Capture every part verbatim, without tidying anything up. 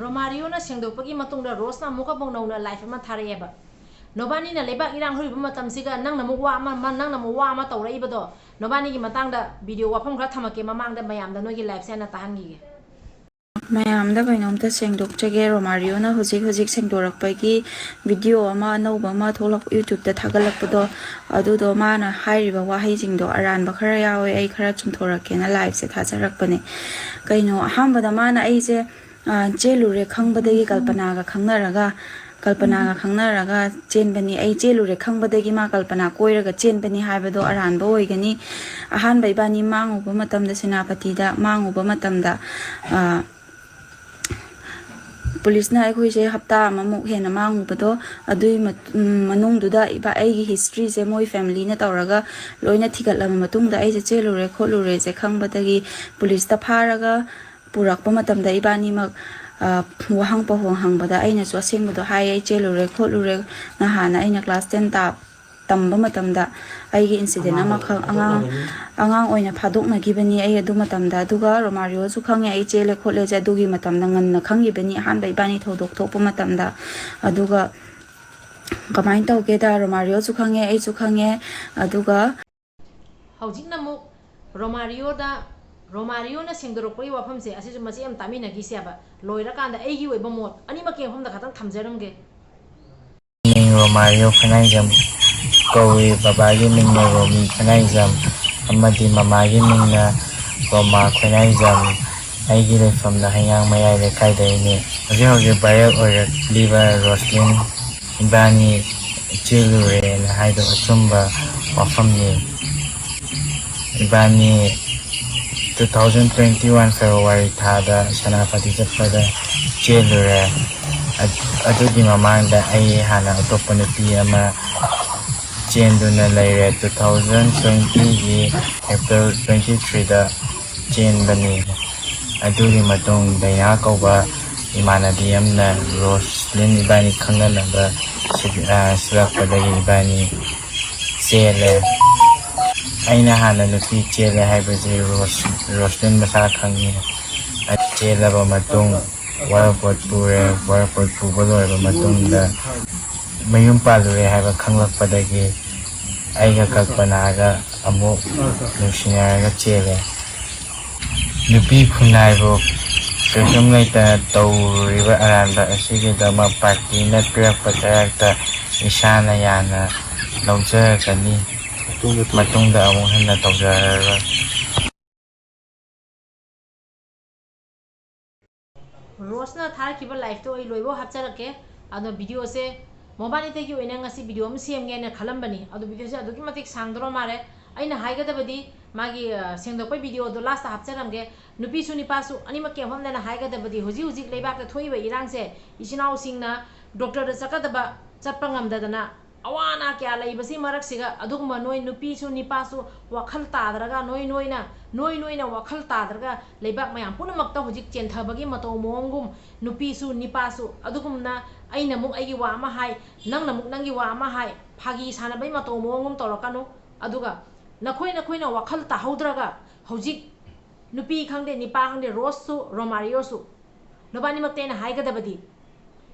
ꯔꯣꯃꯥꯔꯤꯑꯣꯅ ꯁꯦꯡꯗꯣꯛꯄꯒꯤ ꯃꯇꯨꯡꯗ ꯔꯣꯁꯅ ꯑꯃꯨꯛꯀ ꯑꯃꯨꯛ ꯅꯧꯅ ꯂꯥꯏꯐ ꯑꯃ ꯊꯥꯔꯛꯑꯦꯕ꯫ ꯅꯣꯕꯥꯅꯤꯅ ꯂꯩꯕꯥꯛ ꯏꯔꯥꯡ ꯍꯧꯔꯤꯕ ꯃꯇꯝꯁꯤꯒ ꯅꯪꯅ ꯑꯃꯨꯛ ꯋꯥ ꯑꯃ, ꯑꯃ, ꯅꯪꯅ ꯑꯃꯨꯛ ꯋꯥ ꯑꯃ ꯇꯧꯔꯛꯏꯕꯗꯣ, ꯅꯣꯕꯥꯅꯤꯒꯤ ꯃꯇꯥꯡꯗ ꯚꯤꯗꯤꯑꯣ ꯋꯥꯐꯝ ꯈꯔ ꯊꯝꯃꯛꯀꯦ, ꯃꯃꯥꯡꯗ ꯃꯌꯥꯝꯗ ꯅꯣꯏꯒꯤ ꯂꯥꯏꯐꯁꯦ ꯍꯥꯟꯅ ꯇꯥꯍꯟꯈꯤꯒꯦ꯫ ꯃꯌꯥꯝꯗ ꯀꯩꯅꯣꯝꯇ ꯁꯦꯡꯗꯣꯛꯆꯒꯦ꯫ ꯔꯣꯃꯥꯔꯤꯑꯣꯅ ꯍꯧꯖꯤꯛ ꯍꯧꯖꯤꯛ ꯁꯦꯡꯗꯣꯔꯛꯄꯒꯤ ꯚꯤꯗꯤꯑꯣ ꯑꯃ ꯑꯅꯧꯕ ꯑꯃ ꯊꯣꯛꯂꯛ, ꯌꯨꯇ꯭ꯌꯨꯕꯇ ꯊꯥꯒꯠꯂꯛꯄꯗꯣ, ꯑꯗꯨꯗꯣ ꯃꯥꯅ ꯍꯥꯏꯔꯤꯕ ꯋꯥꯍꯩꯁꯤꯡꯗꯣ ꯑꯔꯥꯟꯕ ꯈꯔ ꯌꯥꯎꯋꯦ꯫ ꯑꯩ ꯈꯔ ꯆꯨꯝꯊꯣꯔꯛꯀꯦꯅ ꯂꯥꯏꯐꯁꯦ ꯊꯥꯖꯔꯛꯄꯅꯦ꯫ ꯀꯩꯅꯣ, ꯑꯍꯥꯟꯕꯗ ꯃꯥꯅ ꯑꯩꯁꯦ, ꯑ, ꯆꯦꯜꯂꯨꯔꯦ ꯈꯪꯕꯗꯒꯤ ꯀꯜꯄꯅꯥꯒ ꯈꯪꯅꯔꯒ, ꯀꯜꯄꯅꯥꯒ ꯈꯪꯅꯔꯒ ꯆꯦꯟꯕꯅꯤ꯫ ꯑꯩ ꯆꯦꯜꯂꯨꯔꯦ ꯈꯪꯕꯗꯒꯤ ꯃꯥ ꯀꯜꯄꯅꯥ ꯀꯣꯏꯔꯒ ꯆꯦꯟꯕꯅꯤ ꯍꯥꯏꯕꯗꯣ ꯑꯔꯥꯟꯕ ꯑꯣꯏꯒꯅꯤ꯫ ꯑꯍꯥꯟꯕ ꯏꯕꯥꯅꯤ ꯃꯥꯡꯉꯨꯕ ꯃꯇꯝꯗ, ꯁꯦꯅꯥꯄꯇꯤꯗ ꯃꯥꯡꯉꯨꯕ ꯃꯇꯝꯗ, ꯑ, ꯄꯨꯂꯤꯁꯅ ꯑꯩꯈꯣꯏꯁꯦ ꯍꯞꯇꯥ ꯑꯃꯃꯨꯛ ꯍꯦꯟꯅ ꯃꯥꯡꯉꯨꯕꯗꯣ, ꯑꯗꯨꯒꯤ ꯃꯠ-, ꯎꯝ, ꯃꯅꯨꯡꯗꯨꯗ ꯏꯕꯥ-, ꯑꯩꯒꯤ ꯍꯤꯁꯇ꯭ꯔꯤꯁꯦ ꯃꯣꯏ ꯐꯦꯃꯤꯂꯤꯅ ꯇꯧꯔꯒ ꯂꯣꯏꯅ ꯊꯤꯒꯠꯂꯕ ꯃꯇꯨꯡꯗ, ꯑꯩꯁꯦ ꯆꯦꯜꯂꯨꯔꯦ ꯈꯣꯠꯂꯨꯔꯦꯁꯦ ꯈꯪꯕꯗꯒꯤ ꯄꯨꯂꯤꯁꯇ ꯐꯥꯔꯒ ꯄꯨꯔꯛꯄ ꯃꯇꯝꯗ ꯏꯕꯥꯅꯤꯃꯛ, ꯑ, ꯋꯥꯍꯪ ꯄꯥꯎꯍꯪ ꯍꯪꯕꯗ ꯑꯩꯅꯁꯨ ꯑꯁꯦꯡꯕꯗꯣ ꯍꯥꯏ, ꯑꯩ ꯆꯦꯜꯂꯨꯔꯦ ꯈꯣꯠꯂꯨꯔꯦ꯫ ꯅꯍꯥꯟꯅ ꯑꯩꯅ ꯀ꯭ꯂꯥꯁ ꯇꯦꯟ ꯇꯥ-, ꯇꯝꯕ ꯃꯇꯝꯗ ꯑꯩꯒꯤ ꯏꯟꯁꯤꯗꯦꯟ ꯑꯃꯈꯛ ꯑꯉꯥꯡ, ꯑꯉꯥꯡ ꯑꯣꯏꯅ ꯐꯥꯗꯣꯛꯅꯈꯤꯕꯅꯤ ꯑꯩ ꯑꯗꯨ ꯃꯇꯝꯗ꯫ ꯑꯗꯨꯒ ꯔꯣꯃꯥꯔꯤꯑꯣꯁꯨ ꯈꯪꯉꯦ ꯑꯩ ꯆꯦꯜꯂꯦ ꯈꯣꯠꯂꯦꯁꯦ ꯑꯗꯨꯒꯤ ꯃꯇꯝꯗ, ꯉꯟꯅ ꯈꯪꯈꯤꯕꯅꯤ ꯑꯍꯥꯟꯕ ꯏꯕꯥꯅꯤ ꯊꯧꯗꯣꯛ ꯊꯣꯛꯄ ꯃꯇꯝꯗ꯫ ꯑꯗꯨꯒ ꯀꯃꯥꯏꯅ ꯇꯧꯒꯦꯗ, ꯔꯣꯃꯥꯔꯤꯑꯣꯁꯨ ꯈꯪꯉꯦ, ꯑꯩꯁꯨ ꯈꯪꯉꯦ꯫ ꯑꯗꯨꯒ ꯍꯧꯖꯤꯛꯅ ꯑꯃꯨꯛ ꯔꯣꯃꯥꯔꯤꯑꯣꯗ, ꯔꯣꯃꯥꯔꯤꯑꯣꯅ ꯁꯦꯡꯗꯣꯔꯛꯄꯒꯤ ꯋꯥꯐꯝꯁꯦ ꯑꯁꯤꯁꯨ ꯃꯆꯦꯠ ꯑꯃ ꯇꯥꯃꯤꯟꯅꯈꯤꯁꯦꯕ꯫ ꯂꯣꯏꯔꯀꯥꯟꯗ ꯑꯩꯒꯤ ꯑꯣꯏꯕ ꯃꯣꯠ ꯑꯅꯤꯃꯛꯀꯤ ꯃꯐꯝꯗ ꯈꯇꯪ ꯊꯝꯖꯔꯝꯒꯦ꯫ ꯃꯤꯡ ꯔꯣꯃꯥꯔꯤꯑꯣ ꯈꯨꯅꯥꯏꯖꯝ ꯀꯧꯏ꯫ ꯕꯕꯥꯒꯤ ꯃꯤꯡꯅ ꯔꯣꯃꯤ ꯈꯨꯅꯥꯏꯖꯝ ꯑꯃꯗꯤ ꯃꯃꯥꯒꯤ ꯃꯤꯡꯅ ꯔꯣꯃꯥ ꯈꯨꯅꯥꯏꯖꯝ꯫ ꯑꯩꯒꯤ ꯂꯩꯐꯝꯅ ꯍꯩꯉꯥꯡ ꯃꯌꯥꯏ ꯂꯩꯀꯥꯏꯗꯒꯤꯅꯤ꯫ ꯍꯧꯖꯤꯛ ꯍꯧꯖꯤꯛ ꯚꯥꯏꯔꯦꯜ ꯑꯣꯏꯔꯛꯂꯤꯕ ꯔꯣꯁꯂꯤꯟ ꯏꯕꯥꯅꯤ ꯆꯦꯜꯂꯨꯔꯦꯅ ꯍꯥꯏꯗꯣ ꯑꯆꯨꯝꯕ ꯋꯥꯐꯝꯅꯤ꯫ ꯏꯕꯥꯅꯤ two thousand twenty one February ꯊꯥꯗ ꯁꯦꯅꯥꯄꯇꯤ ꯆꯠꯄꯗ ꯆꯦꯜꯂꯨꯔꯦ꯫ ꯑꯗꯨꯒꯤ ꯃꯃꯥꯡꯗ ꯑꯩ ꯍꯥꯟꯅ ꯑꯇꯣꯞꯄ ꯅꯨꯄꯤ ꯑꯃ ꯆꯦꯟꯗꯨꯅ ꯂꯩꯔꯦ꯫ Two thousand twenty ꯒꯤ April twenty three ꯗ ꯆꯦꯟꯕꯅꯤ꯫ ꯑꯗꯨꯒꯤ ꯃꯇꯨꯡ ꯗꯥꯏꯅꯥ ꯀꯧꯕ ꯏꯃꯥꯟꯅꯕꯤ ꯑꯃꯅ ꯔꯣꯁꯂꯤꯟ ꯏꯕꯥꯅꯤ ꯈꯪꯅꯅꯕ ꯁꯤ-, ꯑ, ꯁꯤꯜꯂꯛꯄꯗꯒꯤ ꯏꯕꯥꯅꯤ ꯆꯦꯜꯂꯦ꯫ ꯑꯩꯅ ꯍꯥꯟꯅ ꯅꯨꯄꯤ ꯆꯦꯜꯂꯦ ꯍꯥꯏꯕꯁꯤ ꯔꯣꯁ-, ꯔꯣꯁꯂꯤꯟ ꯃꯁꯥ ꯈꯪꯉꯤ꯫ ꯆꯦꯜꯂꯕ ꯃꯇꯨꯡ ꯋꯥꯔꯄꯣꯠ ꯄꯨꯔꯦ꯫ ꯋꯥꯔꯄꯣꯠ ꯄꯨꯕ ꯂꯣꯏꯔꯕ ꯃꯇꯨꯡꯗ ꯃꯌꯨꯝ ꯄꯥꯜꯂꯨꯔꯦ ꯍꯥꯏꯕ ꯈꯪꯂꯛꯄꯗꯒꯤ ꯑꯩꯒ ꯀꯜꯄꯅꯥꯒ ꯑꯃꯨꯛ ꯅꯨꯡꯁꯤꯅꯔꯒ ꯆꯦꯜꯂꯦ꯫ ꯅꯨꯄꯤ ꯈꯨꯟꯅꯥꯏꯕꯨ ꯀꯩꯁꯨꯝ ꯂꯩꯇꯅ ꯇꯧꯔꯤꯕ ꯑꯔꯥꯟꯕ ꯑꯁꯤꯒꯤꯗꯃꯛ ꯄꯥꯔꯇꯤꯅ ꯄꯤꯔꯛꯄ ꯆꯩꯔꯥꯛꯇ ꯏꯁꯥꯅ ꯌꯥꯅ ꯂꯧꯖꯔꯛꯀꯅꯤ꯫ ꯃꯇꯨꯡꯗ ꯑꯃꯨꯛ ꯍꯟꯅ ꯇꯧꯖꯔꯔꯣꯏ꯫ ꯔꯣꯁꯅ ꯊꯥꯔꯛꯈꯤꯕ ꯂꯥꯏꯐꯇꯣ ꯑꯩ ꯂꯣꯏꯕꯧ ꯍꯥꯞꯆꯔꯛꯀꯦ꯫ ꯑꯗꯣ ꯚꯤꯗꯤꯑꯣꯁꯦ ꯃꯣꯕꯥꯅꯤꯇꯒꯤ ꯑꯣꯏꯅ ꯉꯁꯤ ꯚꯤꯗꯤꯑꯣ ꯑꯃ ꯁꯦꯝꯒꯦꯅ ꯈꯜꯂꯝꯕꯅꯤ꯫ ꯑꯗꯣ ꯚꯤꯗꯤꯑꯣꯁꯦ ꯑꯗꯨꯛꯀꯤ ꯃꯇꯤꯛ ꯁꯥꯡꯗꯧꯔ ꯃꯥꯜꯂꯦ꯫ ꯑꯩꯅ ꯍꯥꯏꯒꯗꯕꯗꯤ ꯃꯥꯒꯤ, ꯑ, ꯁꯦꯡꯗꯣꯛꯄꯩ ꯚꯤꯗꯤꯑꯣꯗꯣ ꯂꯥꯁꯇ ꯍꯥꯞꯆꯔꯝꯒꯦ꯫ ꯅꯨꯄꯤꯁꯨ ꯅꯨꯄꯥꯁꯨ ꯑꯅꯤꯃꯛꯀꯤ ꯃꯐꯝꯗꯅ ꯍꯥꯏꯒꯗꯕꯗꯤ ꯍꯧꯖꯤꯛ ꯍꯧꯖꯤꯛ ꯂꯩꯕꯥꯛꯇ ꯊꯣꯛꯏꯕ ꯏꯔꯥꯡꯁꯦ ꯏꯆꯤꯟ ꯏꯅꯥꯎꯁꯤꯡꯅ ꯗꯣꯛꯇꯔꯗ ꯆꯠꯀꯗꯕ ꯆꯠꯄ ꯉꯝꯗꯗꯅ ꯑꯋꯥ ꯑꯅꯥ ꯀꯌꯥ ꯂꯩꯕꯁꯤ ꯃꯔꯛꯁꯤꯒ ꯑꯗꯨꯒꯨꯝꯕ ꯅꯣꯏ ꯅꯨꯄꯤꯁꯨ ꯅꯤꯄꯥꯁꯨ ꯋꯥꯈꯜ ꯇꯥꯗ꯭ꯔꯒ ꯅꯣꯏ ꯅꯣꯏꯅ, ꯅꯣꯏ ꯅꯣꯏꯅ ꯋꯥꯈꯜ ꯇꯥꯗ꯭ꯔꯒ ꯂꯩꯕꯥꯛ ꯃꯌꯥꯝ ꯄꯨꯝꯅꯃꯛꯇ ꯍꯧꯖꯤꯛ ꯆꯦꯟꯊꯕꯒꯤ ꯃꯇꯧ ꯃꯑꯣꯡꯒꯨꯝ ꯅꯨꯄꯤꯁꯨ ꯅꯤꯄꯥꯁꯨ ꯑꯗꯨꯒꯨꯝꯅ ꯑꯩꯅ ꯑꯃꯨꯛ ꯑꯩꯒꯤ ꯋꯥ ꯑꯃ ꯍꯥꯏ, ꯅꯪꯅ ꯑꯃꯨꯛ ꯅꯪꯒꯤ ꯋꯥ ꯑꯃ ꯍꯥꯏ, ꯐꯥꯒꯤ ꯁꯥꯟꯅꯕꯒꯤ ꯃꯇꯧ ꯃꯑꯣꯡꯒꯨꯝ ꯇꯧꯔꯛꯀꯅꯨ꯫ ꯑꯗꯨꯒ ꯅꯈꯣꯏ ꯅꯈꯣꯏꯅ ꯋꯥꯈꯜ ꯇꯥꯍꯧꯗ꯭ꯔꯒ ꯍꯧꯖꯤꯛ ꯅꯨꯄꯤ ꯈꯪꯗꯦ, ꯅꯤꯄꯥ ꯈꯪꯗꯦ, ꯔꯣꯁꯁꯨ ꯔꯣꯃꯥꯔꯤꯌꯣꯁꯨ ꯅꯕꯥꯅꯤꯃꯛꯇ ꯑꯩꯅ ꯍꯥꯏꯒꯗꯕꯗꯤ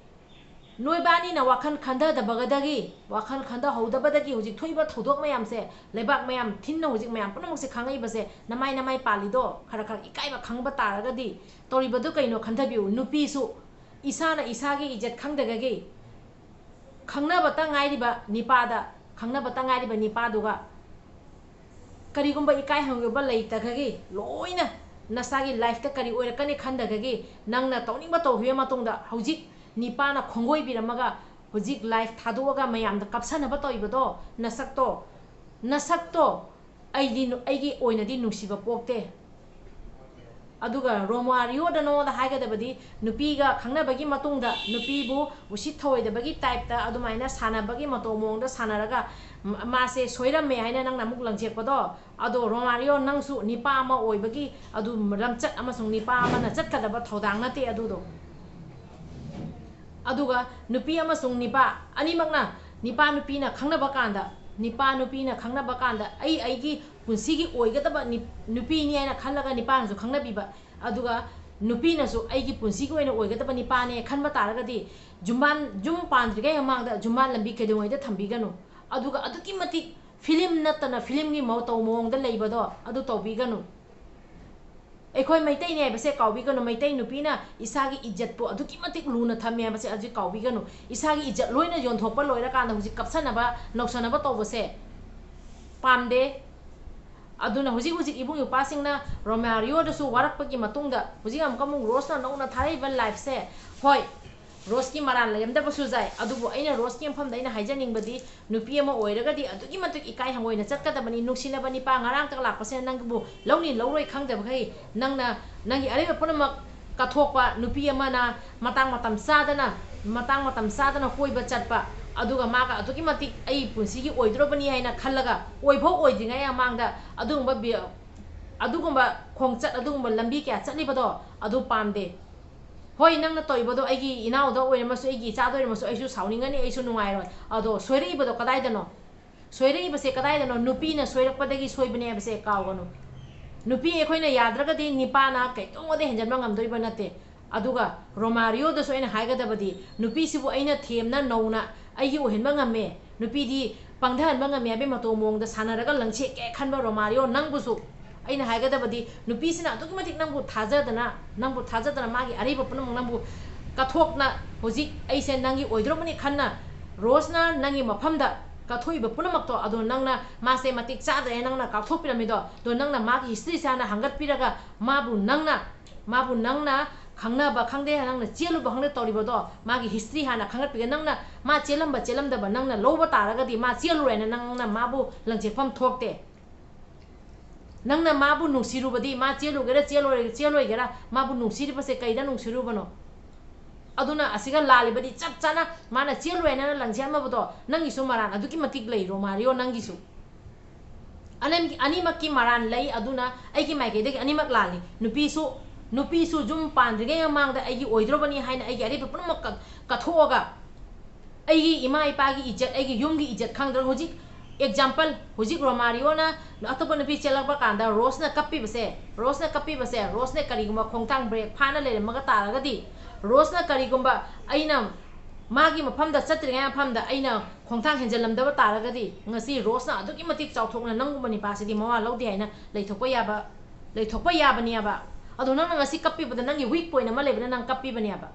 ꯅꯣꯏꯕꯥꯅꯤꯅ ꯋꯥꯈꯜ ꯈꯟꯊꯗꯕꯒꯗꯒꯤ, ꯋꯥꯈꯜ ꯈꯟꯊꯍꯧꯗꯕꯗꯒꯤ ꯍꯧꯖꯤꯛ ꯊꯣꯛꯏꯕ ꯊꯧꯗꯣꯛ ꯃꯌꯥꯝꯁꯦ, ꯂꯩꯕꯥꯛ ꯃꯌꯥꯝ ꯊꯤꯟꯅ ꯍꯧꯖꯤꯛ ꯃꯌꯥꯝ ꯄꯨꯝꯅꯃꯛꯁꯦ ꯈꯪꯉꯛꯏꯕꯁꯦ, ꯅꯃꯥꯏ ꯅꯃꯥꯏ ꯄꯥꯜꯂꯤꯗꯣ ꯈꯔ ꯈꯔ ꯏꯀꯥꯏꯕ ꯈꯪꯕ ꯇꯥꯔꯒꯗꯤ ꯇꯧꯔꯤꯕꯗꯨ ꯀꯩꯅꯣ ꯈꯟꯊꯕꯤꯌꯨ꯫ ꯅꯨꯄꯤꯁꯨ ꯏꯁꯥꯅ ꯏꯁꯥꯒꯤ ꯏꯖꯠ ꯈꯪꯗꯒꯒꯤ ꯈꯪꯅꯕꯇ ꯉꯥꯏꯔꯤꯕ ꯅꯤꯄꯥꯗ, ꯈꯪꯅꯕꯇ ꯉꯥꯏꯔꯤꯕ ꯅꯤꯄꯥꯗꯨꯒ ꯀꯔꯤꯒꯨꯝꯕ ꯏꯀꯥꯏ ꯍꯪꯒꯣꯏꯕ ꯂꯩꯇꯒꯒꯤ ꯂꯣꯏꯅ ꯅꯁꯥꯒꯤ ꯂꯥꯏꯐꯇ ꯀꯔꯤ ꯑꯣꯏꯔꯛꯀꯅꯤ ꯈꯟꯗꯒꯒꯤ ꯅꯪꯅ ꯇꯧꯅꯤꯡꯕ ꯇꯧꯈꯤꯕ ꯃꯇꯨꯡꯗ ꯍꯧꯖꯤꯛ ꯅꯤꯄꯥꯅ ꯈꯣꯡꯒꯣꯏꯕꯤꯔꯝꯃꯒ ꯍꯧꯖꯤꯛ ꯂꯥꯏꯐ ꯊꯥꯗꯣꯛꯑꯒ ꯃꯌꯥꯝꯗ ꯀꯥꯞꯁꯟꯅꯕ ꯇꯧꯔꯤꯕꯗꯣ, ꯅꯁꯛꯇꯣ, ꯅꯁꯛꯇꯣ ꯑꯩꯗꯤ ꯅꯨ-, ꯑꯩꯒꯤ ꯑꯣꯏꯅꯗꯤ ꯅꯨꯡꯁꯤꯕ ꯄꯣꯛꯇꯦ꯫ ꯑꯗꯨꯒ ꯔꯣꯃꯥꯔꯤꯌꯣꯗ ꯅꯉꯣꯟꯗ ꯍꯥꯏꯒꯗꯕꯗꯤ ꯅꯨꯄꯤꯒ ꯈꯪꯅꯕꯒꯤ ꯃꯇꯨꯡꯗ ꯅꯨꯄꯤꯕꯨ ꯎꯁꯤꯠ ꯊꯑꯣꯏꯗꯕꯒꯤ ꯇꯥꯏꯞꯇ ꯑꯗꯨꯃꯥꯏꯅ ꯁꯥꯟꯅꯕꯒꯤ ꯃꯇꯧ ꯃꯑꯣꯡꯗ ꯁꯥꯟꯅꯔꯒ ꯃ-, ꯃꯥꯁꯦ ꯁꯣꯏꯔꯝꯃꯦ ꯍꯥꯏꯅ ꯅꯪꯅ ꯑꯃꯨꯛ ꯂꯪꯖꯦꯛꯄꯗꯣ, ꯑꯗꯣ ꯔꯣꯃꯥꯔꯤꯌꯣ ꯅꯪꯁꯨ ꯅꯤꯄꯥ ꯑꯃ ꯑꯣꯏꯕꯒꯤ ꯑꯗꯨ ꯂꯝꯆꯠ ꯑꯃꯁꯨꯡ ꯅꯤꯄꯥ ꯑꯃꯅ ꯆꯠꯀꯗꯕ ꯊꯧꯗꯥꯡ ꯅꯠꯇꯦ ꯑꯗꯨꯗꯣ꯫ ꯑꯗꯨꯒ ꯅꯨꯄꯤ ꯑꯃꯁꯨꯡ ꯅꯤꯄꯥ ꯑꯅꯤꯃꯛꯅ, ꯅꯤꯄꯥ ꯅꯨꯄꯤꯅ ꯈꯪꯅꯕ ꯀꯥꯟꯗ, ꯅꯤꯄꯥ ꯅꯨꯄꯤꯅ ꯈꯪꯅꯕ ꯀꯥꯟꯗ ꯑꯩ ꯑꯩꯒꯤ ꯄꯨꯟꯁꯤꯒꯤ ꯑꯣꯏꯒꯗꯕ ꯅꯤ-, ꯅꯨꯄꯤꯅꯤ ꯍꯥꯏꯅ ꯈꯜꯂꯒ ꯅꯤꯄꯥꯅꯁꯨ ꯈꯪꯅꯕꯤꯕ꯫ ꯑꯗꯨꯒ ꯅꯨꯄꯤꯅꯁꯨ ꯑꯩꯒꯤ ꯄꯨꯟꯁꯤꯒꯤ ꯑꯣꯏꯅ ꯑꯣꯏꯒꯗꯕ ꯅꯤꯄꯥꯅꯦ ꯈꯟꯕ ꯇꯥꯔꯒꯗꯤ ꯌꯨꯝꯕꯥꯟ, ꯌꯨꯝ ꯄꯥꯟꯗ꯭ꯔꯤꯉꯩ ꯃꯃꯥꯡꯗ ꯌꯨꯝꯕꯥꯟ ꯂꯝꯕꯤ ꯀꯩꯗꯧꯉꯩꯗ ꯊꯝꯕꯤꯒꯅꯨ꯫ ꯑꯗꯨꯒ ꯑꯗꯨꯛꯀꯤ ꯃꯇꯤꯛ ꯐꯤꯂꯝ ꯅꯠꯇꯅ ꯐꯤꯂꯝꯒꯤ ꯃꯇꯧ ꯃꯑꯣꯡꯗ ꯂꯩꯕꯗꯣ ꯑꯗꯨ ꯇꯧꯕꯤꯒꯅꯨ꯫ ꯑꯩꯈꯣꯏ ꯃꯩꯇꯩꯅꯦ ꯍꯥꯏꯕꯁꯦ ꯀꯥꯎꯕꯤꯒꯅꯨ꯫ ꯃꯩꯇꯩ ꯅꯨꯄꯤꯅ ꯏꯁꯥꯒꯤ ꯏꯖꯠꯄꯨ ꯑꯗꯨꯛꯀꯤ ꯃꯇꯤꯛ ꯂꯨꯅ ꯊꯝꯃꯦ ꯍꯥꯏꯕꯁꯦ ꯍꯧꯖꯤꯛ ꯀꯥꯎꯕꯤꯒꯅꯨ꯫ ꯏꯁꯥꯒꯤ ꯏꯖꯠ ꯂꯣꯏꯅ ꯌꯣꯟꯊꯣꯛꯄ ꯂꯣꯏꯔꯀꯥꯟꯗ ꯍꯧꯖꯤꯛ ꯀꯞꯁꯟꯅꯕ ꯅꯧꯁꯟꯅꯕ ꯇꯧꯕꯁꯦ ꯄꯥꯝꯗꯦ꯫ ꯑꯗꯨꯅ ꯍꯧꯖꯤꯛ ꯍꯧꯖꯤꯛ ꯏꯕꯨꯡ ꯏꯄ꯭ꯋꯥꯁꯤꯡꯅ ꯔꯣꯃꯥꯔꯤꯑꯣꯗꯁꯨ ꯋꯥꯔꯛꯄꯒꯤ ꯃꯇꯨꯡꯗ ꯍꯧꯖꯤꯛ ꯑꯃꯨꯛꯀ ꯑꯃꯨꯛ ꯔꯣꯁꯅ ꯅꯧꯅ ꯊꯥꯔꯛꯏꯕ ꯂꯥꯏꯐꯁꯦ, ꯍꯣꯏ, ꯔꯣꯁꯀꯤ ꯃꯔꯥꯜ ꯂꯩꯔꯝꯗꯕꯁꯨ ꯌꯥꯏ, ꯑꯗꯨꯕꯨ ꯑꯩꯅ ꯔꯣꯁꯀꯤ ꯃꯐꯝꯗ ꯑꯩꯅ ꯍꯥꯏꯖꯅꯤꯡꯕꯗꯤ ꯅꯨꯄꯤ ꯑꯃ ꯑꯣꯏꯔꯒꯗꯤ ꯑꯗꯨꯛꯀꯤ ꯃꯇꯤꯛ ꯏꯀꯥꯏ ꯍꯪꯒꯣꯏꯅ ꯆꯠꯀꯗꯕꯅꯤ꯫ ꯅꯨꯡꯁꯤꯅꯕ ꯅꯤꯄꯥ ꯉꯔꯥꯡꯇ ꯂꯥꯛꯄꯁꯤꯅ ꯅꯪꯕꯨ ꯂꯧꯅꯤ ꯂꯧꯔꯣꯏ ꯈꯪꯗꯕꯈꯩ ꯅꯪꯅ ꯅꯪꯒꯤ ꯑꯔꯩꯕ ꯄꯨꯝꯅꯃꯛ ꯀꯠꯊꯣꯛꯄ ꯅꯨꯄꯤ ꯑꯃꯅ ꯃꯇꯥꯡ ꯃꯇꯝ ꯆꯥꯗꯅ, ꯃꯇꯥꯡ ꯃꯇꯝ ꯆꯥꯗꯅ ꯀꯣꯏꯕ ꯆꯠꯄ, ꯑꯗꯨꯒ ꯃꯥꯒ ꯑꯗꯨꯛꯀꯤ ꯃꯇꯤꯛ ꯑꯩ ꯄꯨꯟꯁꯤꯒꯤ ꯑꯣꯏꯗ꯭ꯔꯕꯅꯤ ꯍꯥꯏꯅ ꯈꯜꯂꯒ ꯑꯣꯏꯐꯥꯎ ꯑꯣꯏꯗ꯭ꯔꯤꯉꯩ ꯃꯃꯥꯡꯗ ꯑꯗꯨꯒꯨꯝꯕ ꯕꯤ-, ꯑꯗꯨꯒꯨꯝꯕ ꯈꯣꯡꯆꯠ, ꯑꯗꯨꯒꯨꯝꯕ ꯂꯝꯕꯤ ꯀꯌꯥ ꯆꯠꯂꯤꯕꯗꯣ ꯑꯗꯨ ꯄꯥꯝꯗꯦ꯫ ꯍꯣꯏ, ꯅꯪꯅ ꯇꯧꯔꯤꯕꯗꯣ ꯑꯩꯒꯤ ꯏꯅꯥꯎꯗ ꯑꯣꯏꯔꯝꯃꯁꯨ, ꯑꯩꯒꯤ ꯏꯆꯥꯗ ꯑꯣꯏꯔꯝꯃꯁꯨ, ꯑꯩꯁꯨ ꯁꯥꯎꯅꯤꯡꯒꯅꯤ, ꯑꯩꯁꯨ ꯅꯨꯡꯉꯥꯏꯔꯣꯏ꯫ ꯑꯗꯣ ꯁꯣꯏꯔꯛꯏꯕꯗꯣ ꯀꯗꯥꯏꯗꯅꯣ? ꯁꯣꯏꯔꯛꯏꯕꯁꯦ ꯀꯗꯥꯏꯗꯅꯣ? ꯅꯨꯄꯤꯅ ꯁꯣꯏꯔꯛꯄꯗꯒꯤ ꯁꯣꯏꯕꯅꯦ ꯍꯥꯏꯕꯁꯦ ꯀꯥꯎꯒꯅꯨ꯫ ꯅꯨꯄꯤ ꯑꯩꯈꯣꯏꯅ ꯌꯥꯗ꯭ꯔꯒꯗꯤ ꯅꯤꯄꯥꯅ ꯀꯩꯗꯧꯉꯩꯗ ꯍꯦꯟꯖꯟꯕ ꯉꯝꯗꯣꯏꯕ ꯅꯠꯇꯦ꯫ ꯑꯗꯨꯒ ꯔꯣꯃꯥꯔꯤꯑꯣꯗꯁꯨ ꯑꯩꯅ ꯍꯥꯏꯒꯗꯕꯗꯤ, ꯅꯨꯄꯤꯁꯤꯕꯨ ꯑꯩꯅ ꯊꯦꯝꯅ ꯅꯧꯅ ꯑꯩꯒꯤ ꯑꯣꯏꯍꯟꯕ ꯉꯝꯃꯦ, ꯅꯨꯄꯤꯗꯤ ꯄꯪꯊꯍꯟꯕ ꯉꯝꯃꯦ ꯍꯥꯏꯕꯒꯤ ꯃꯇꯧ ꯃꯑꯣꯡꯗ ꯁꯥꯟꯅꯔꯒ ꯂꯪꯁꯦꯠꯀꯦ ꯈꯟꯕ ꯔꯣꯃꯥꯔꯤꯑꯣ, ꯅꯪꯕꯨꯁꯨ ꯑꯩꯅ ꯍꯥꯏꯒꯗꯕꯗꯤ, ꯅꯨꯄꯤꯁꯤꯅ ꯑꯗꯨꯛꯀꯤ ꯃꯇꯤꯛ ꯅꯪꯕꯨ ꯊꯥꯖꯗꯅ, ꯅꯪꯕꯨ ꯊꯥꯖꯗꯅ ꯃꯥꯒꯤ ꯑꯔꯩꯕ ꯄꯨꯝꯅꯃꯛ ꯅꯪꯕꯨ ꯀꯠꯊꯣꯛꯅ, ꯍꯧꯖꯤꯛ ꯑꯩꯁꯦ ꯅꯪꯒꯤ ꯑꯣꯏꯗ꯭ꯔꯕꯅꯤ ꯈꯟꯅ ꯔꯣꯁꯅ ꯅꯪꯒꯤ ꯃꯐꯝꯗ ꯀꯠꯊꯣꯛꯏꯕ ꯄꯨꯝꯅꯃꯛꯇꯣ, ꯑꯗꯣ ꯅꯪꯅ ꯃꯥꯁꯦ ꯃꯇꯤꯛ ꯆꯥꯗ꯭ꯔꯦ ꯅꯪꯅ ꯀꯥꯎꯊꯣꯛꯄꯤꯔꯝꯃꯤꯗꯣ, ꯑꯗꯣ ꯅꯪꯅ ꯃꯥꯒꯤ ꯍꯤꯁꯇ꯭ꯔꯤꯁꯦ ꯍꯥꯟꯅ ꯍꯪꯒꯠꯄꯤꯔꯒ ꯃꯥꯕꯨ ꯅꯪꯅ, ꯃꯥꯕꯨ ꯅꯪꯅ ꯈꯪꯅꯕ ꯈꯪꯗꯦ, ꯅꯪꯅ ꯆꯦꯜꯂꯨꯕ ꯈꯪꯗꯦ ꯇꯧꯔꯤꯕꯗꯣ, ꯃꯥꯒꯤ ꯍꯤꯁꯇ꯭ꯔꯤ ꯍꯥꯟꯅ ꯈꯪꯒꯠꯄꯤꯒꯦ꯫ ꯅꯪꯅ ꯃꯥ ꯆꯦꯜꯂꯝꯕ ꯆꯦꯜꯂꯝꯗꯕ ꯅꯪꯅ ꯂꯧꯕ ꯇꯥꯔꯒꯗꯤ ꯃꯥ ꯆꯦꯜꯂꯨꯔꯦꯅ ꯅꯪꯅ ꯃꯥꯕꯨ ꯂꯪꯆꯦꯠꯐꯝ ꯊꯣꯛꯇꯦ꯫ ꯅꯪꯅ ꯃꯥꯕꯨ ꯅꯨꯡꯁꯤꯔꯨꯕꯗꯤ, ꯃꯥ ꯆꯦꯜꯂꯨꯒꯦꯔꯥ ꯆꯦꯜꯂꯣꯏ-, ꯆꯦꯜꯂꯣꯏꯒꯦꯔꯥ, ꯃꯥꯕꯨ ꯅꯨꯡꯁꯤꯔꯤꯕꯁꯦ ꯀꯩꯗ ꯅꯨꯡꯁꯤꯔꯨꯕꯅꯣ? ꯑꯗꯨꯅ ꯑꯁꯤꯒ ꯂꯥꯜꯂꯤꯕꯗꯤ ꯆꯞ ꯆꯥꯅ ꯃꯥꯅ ꯆꯦꯜꯂꯣꯏ ꯍꯥꯏꯅ ꯂꯪꯁꯦ ꯑꯃꯕꯗꯣ ꯅꯪꯒꯤꯁꯨ ꯃꯔꯥꯟ ꯑꯗꯨꯛꯀꯤ ꯃꯇꯤꯛ ꯂꯩ, ꯔꯣꯃꯥꯔꯤꯑꯣ, ꯅꯪꯒꯤꯁꯨ꯫ ꯑꯅꯝ-, ꯑꯅꯤꯃꯛꯀꯤ ꯃꯔꯥꯟ ꯂꯩ, ꯑꯗꯨꯅ ꯑꯩꯒꯤ ꯃꯥꯏꯀꯩꯗꯒꯤ ꯑꯅꯤꯃꯛ ꯂꯥꯜꯂꯤ꯫ ꯅꯨꯄꯤꯁꯨ, ꯅꯨꯄꯤꯁꯨ ꯌꯨꯝ ꯄꯥꯟꯗ꯭ꯔꯤꯉꯩ ꯃꯃꯥꯡꯗ ꯑꯩꯒꯤ ꯑꯣꯏꯗ꯭ꯔꯕꯅꯤ ꯍꯥꯏꯅ ꯑꯩꯒꯤ ꯑꯔꯩꯕ ꯄꯨꯝꯅꯃꯛ ꯀ-, ꯀꯠꯊꯣꯛꯑꯒ ꯑꯩꯒꯤ ꯏꯃꯥ ꯏꯄꯥꯒꯤ ꯏꯖꯠ, ꯑꯩꯒꯤ ꯌꯨꯝꯒꯤ ꯏꯖꯠ ꯈꯪꯗ꯭ꯔꯒ ꯍꯧꯖꯤꯛ ꯑꯦꯛꯖꯥꯝꯄꯜ, ꯍꯧꯖꯤꯛ ꯔꯣꯃꯥꯔꯤꯑꯣꯅ ꯑꯇꯣꯞꯄ ꯅꯨꯄꯤ ꯆꯦꯜꯂꯛꯄ ꯀꯥꯟꯗ ꯔꯣꯁꯅ ꯀꯞꯄꯤꯕꯁꯦ, ꯔꯣꯁꯅ ꯀꯞꯄꯤꯕꯁꯦ, ꯔꯣꯁꯅ ꯀꯔꯤꯒꯨꯝꯕ ꯈꯣꯡꯊꯥꯡ ꯕ꯭ꯔꯦꯛ ꯐꯥꯅ ꯂꯩꯔꯝꯃꯒ ꯇꯥꯔꯒꯗꯤ, ꯔꯣꯁꯅ ꯀꯔꯤꯒꯨꯝꯕ ꯑꯩꯅ ꯃꯥꯒꯤ ꯃꯐꯝꯗ ꯆꯠꯇ꯭ꯔꯤꯉꯩ ꯃꯐꯝꯗ ꯑꯩꯅ ꯈꯣꯡꯊꯥꯡ ꯍꯦꯟꯖꯜꯂꯝꯗꯕ ꯇꯥꯔꯒꯗꯤ, ꯉꯁꯤ ꯔꯣꯁꯅ ꯑꯗꯨꯛꯀꯤ ꯃꯇꯤꯛ ꯆꯥꯎꯊꯣꯛꯅ ꯅꯪꯒꯨꯝꯕ ꯅꯤꯄꯥꯁꯤꯗꯤ ꯃꯋꯥ ꯂꯧꯗꯦ ꯍꯥꯏꯅ ꯂꯩꯊꯣꯛꯄ ꯌꯥꯕ, ꯂꯩꯊꯣꯛꯄ ꯌꯥꯕꯅꯦꯕ꯫ ꯑꯗꯣ ꯅꯪꯅ ꯉꯁꯤ ꯀꯞꯄꯤꯕꯗ ꯅꯪꯒꯤ ꯋꯤꯛ ꯄꯣꯏꯟ ꯑꯃ ꯂꯩꯕꯅ ꯅꯪ ꯀꯞꯄꯤꯕꯅꯦꯕ꯫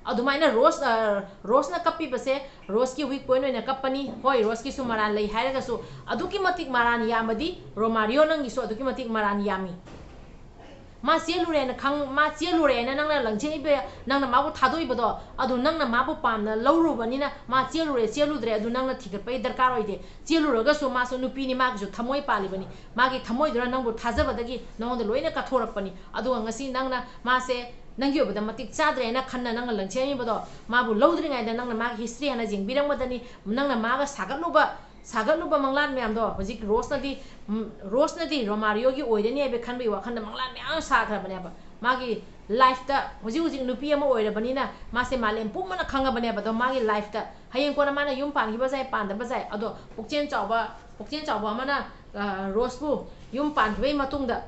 ꯑꯗꯨꯃꯥꯏꯅ ꯔꯣꯁ, ꯑ, ꯔꯣꯁꯅ ꯀꯞꯄꯤꯕꯁꯦ ꯔꯣꯁꯀꯤ ꯋꯤꯛ ꯄꯣꯏꯟ ꯑꯣꯏꯅ ꯀꯞꯄꯅꯤ꯫ ꯍꯣꯏ, ꯔꯣꯁꯀꯤꯁꯨ ꯃꯔꯥꯟ ꯂꯩ ꯍꯥꯏꯔꯒꯁꯨ, ꯑꯗꯨꯛꯀꯤ ꯃꯇꯤꯛ ꯃꯔꯥꯟ ꯌꯥꯝꯕꯗꯤ ꯔꯣꯃꯥꯔꯤꯑꯣ ꯅꯪꯒꯤꯁꯨ ꯑꯗꯨꯛꯀꯤ ꯃꯇꯤꯛ ꯃꯔꯥꯟ ꯌꯥꯝꯃꯤ꯫ ꯃꯥ ꯆꯦꯜꯂꯨꯔꯦꯅ ꯈꯪ-, ꯃꯥ ꯆꯦꯜꯂꯨꯔꯦꯅ ꯅꯪꯅ ꯂꯪꯁꯤꯜꯂꯤꯕ, ꯅꯪꯅ ꯃꯥꯕꯨ ꯊꯥꯗꯣꯛꯏꯕꯗꯣ, ꯑꯗꯨ ꯅꯪꯅ ꯃꯥꯕꯨ ꯄꯥꯝꯅ ꯂꯧꯔꯨꯕꯅꯤꯅ ꯃꯥ ꯆꯦꯜꯂꯨꯔꯦ ꯆꯦꯜꯂꯨꯗ꯭ꯔꯦ ꯑꯗꯨ ꯅꯪꯅ ꯊꯤꯒꯠꯄꯒꯤ ꯗꯔꯀꯥꯔ ꯑꯣꯏꯗꯦ꯫ ꯆꯦꯜꯂꯨꯔꯒꯁꯨ ꯃꯥꯁꯨ ꯅꯨꯄꯤꯅꯤ, ꯃꯥꯒꯤꯁꯨ ꯊꯃꯣꯏ ꯄꯥꯜꯂꯤꯕꯅꯤ꯫ ꯃꯥꯒꯤ ꯊꯃꯣꯏꯗꯨꯅ ꯅꯪꯕꯨ ꯊꯥꯖꯕꯗꯒꯤ ꯅꯉꯣꯟꯗ ꯂꯣꯏꯅ ꯀꯠꯊꯣꯔꯛꯄꯅꯤ꯫ ꯑꯗꯨꯒ ꯉꯁꯤ ꯅꯪꯅ ꯃꯥꯁꯦ ꯅꯪꯒꯤ ꯑꯣꯏꯕꯗ ꯃꯇꯤꯛ ꯆꯥꯗ꯭ꯔꯦꯅ ꯈꯟꯅ ꯅꯪꯅ ꯂꯪꯁꯤꯜꯂꯤꯕꯗꯣ, ꯃꯥꯕꯨ ꯂꯧꯗ꯭ꯔꯤꯉꯩꯗ ꯅꯪꯅ ꯃꯥꯒꯤ ꯍꯤꯁꯇ꯭ꯔꯤ ꯍꯥꯟꯅ ꯌꯦꯡꯕꯤꯔꯝꯒꯗꯅꯤ꯫ ꯅꯪꯅ ꯃꯥꯒ ꯁꯥꯒꯠꯂꯨꯕ, ꯁꯥꯒꯠꯂꯨꯕ ꯃꯪꯂꯥꯟ ꯃꯌꯥꯝꯗꯣ ꯍꯧꯖꯤꯛ ꯔꯣꯁꯅꯗꯤ, ꯎꯝ, ꯔꯣꯁꯅꯗꯤ ꯔꯣꯃꯥꯔꯤꯑꯣꯒꯤ ꯑꯣꯏꯔꯅꯤ ꯍꯥꯏꯕ ꯈꯟꯕꯒꯤ ꯋꯥꯈꯜꯗ ꯃꯪꯂꯥꯟ ꯃꯌꯥꯝ ꯑꯃ ꯁꯥꯈ꯭ꯔꯕꯅꯦꯕ꯫ ꯃꯥꯒꯤ ꯂꯥꯏꯐꯇ ꯍꯧꯖꯤꯛ ꯍꯧꯖꯤꯛ ꯅꯨꯄꯤ ꯑꯃ ꯑꯣꯏꯔꯕꯅꯤꯅ ꯃꯥꯁꯦ ꯃꯥꯂꯦꯝ ꯄꯨꯝꯕꯅ ꯈꯪꯉꯕꯅꯦꯕ꯫ ꯑꯗꯣ ꯃꯥꯒꯤ ꯂꯥꯏꯐꯇ ꯍꯌꯦꯡ ꯀꯣꯟꯅ ꯃꯥꯅ ꯌꯨꯝ ꯄꯥꯟꯈꯤꯕ ꯌꯥꯏ, ꯄꯥꯟꯗꯕ ꯌꯥꯏ, ꯑꯗꯣ ꯄꯨꯛꯆꯦꯜ ꯆꯥꯎꯕ, ꯄꯨꯛꯆꯦꯜ ꯆꯥꯎꯕ ꯑꯃꯅ, ꯑ, ꯔꯣꯁꯄꯨ ꯌꯨꯝ ꯄꯥꯟꯈꯤꯕꯒꯤ ꯃꯇꯨꯡꯗ